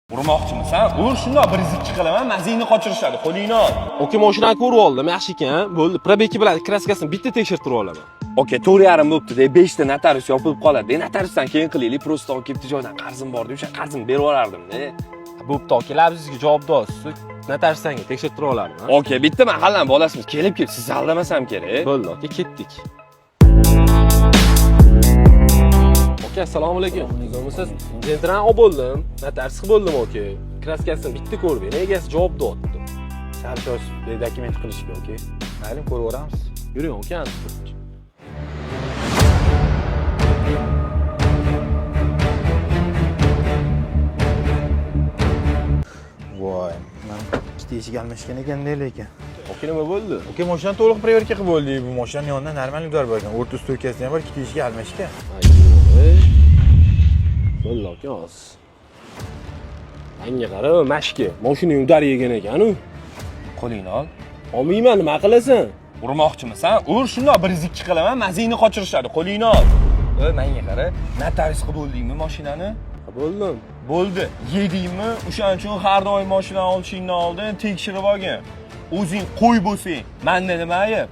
Urmoqchimisan? Ur, shundoq 102 qilaman, mazingni qochirishadi. Qo'lingni ol. Aka, mashinani ko'rib oldim, yaxshi ekan. Bo'ldi, пробег i bilan краска sini bitta tekshirtirib olaman. Aka, 4,5 bo'pti-da, 5 ta notarius yopilib qoladi. Notariusdan keyin qilaylik, просто olib kelibdi joydan qarzim bor deb, o'sha qarzimni berib yuborardim-da. Bo'pti aka, labingizga javob deyapsiz. Notariusdan tekshirtirib olaman. Aka, bitta mahallani bolasimiz, kelib kelib sizni aldamasam kerak. Bo'ldi aka, ketdik. Aka, assalomu alaykum. Tuzukmisiz? Gentrani olib bo'ldim, notarius qilib bo'ldim aka. Краска sini bitta ko'rib, yana egasi javob deyapti. Sal shoshib dokument qilishga, okey. Mayli, ko'rib yuboramiz. Yuring aka. Voy, man ikkita eshik almashgan ekanda lekin. Aka, nima bo'ldi? Okey, mashinani to'liq проверка qilib bo'ldik. Bu mashinani yonidan normal удар bo'lgan. O'rta стойка si ham bor, ikkita eshik almashgan. Ay, bo'ldi aka, hozir. Manga qara, mashki. Mashinaning удар yegan ekan u. Qo'lingni ol. Olmayman, nima qilasan? Urmoqchimisan? Ur, shundoq 102 qilaman, mazingni qochirishadi. Qo'lingni ol. Ey, menga qara, notarius qilib bo'ldingmi mashinani? Ha, bo'ldim. Bo'ldi. Yedingmi? O'shaning uchun har doim mashinani olishingdan oldin tekshirib olgin. O'zing qo'y bo'lsang, menda nima ayb?